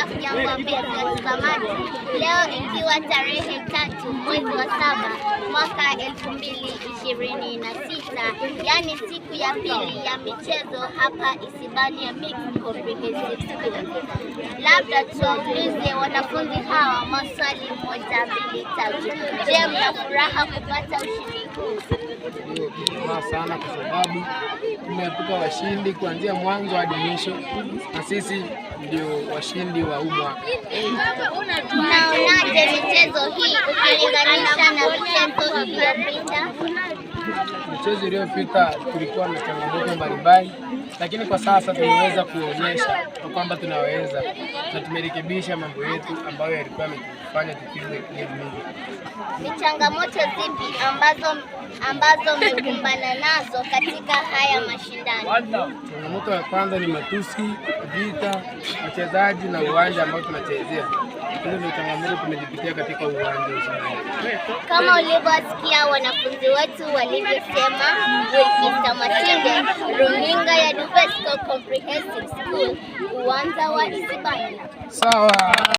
Hamjambo wapenzi watazamaji, leo ikiwa tarehe 3 mwezi wa 7 mwaka 2026, yaani siku ya pili ya michezo hapa Isibania Mixed Comprehensive School. Labda tuwaulize wanafunzi hawa maswali moja, mbili, tatu. Je, mna furaha kupata ushindi huu? Ndio, furaha sana kwa sababu tumeepuka washindi kuanzia mwanzo hadi mwisho, na sisi ndio washindi wa huu mwaka. Mnaonaje michezo hii ukilinganisha na michezo iliyopita? Michezo iliyopita tulikuwa na changamoto mbalimbali, lakini kwa sasa tumeweza kuonyesha kwa kwamba tunaweza na tumerekebisha mambo yetu ambayo yalikuwa yametufanya tupigwe game mingi. Ni changamoto zipi ambazo mmekumbana nazo katika haya mashindano? Changamoto ya kwanza ni matusi, vita, wachezaji na uwanja ambao tunachezea. Hizo ndio changamoto tumezipitia katika uwanja wa Isibania. Kama ulivyosikia wanafunzi wetu walivyosema, Wilkista Matinde, runinga ya Duvesco Comprehensive School, uwanja wa Isibania. Sawa.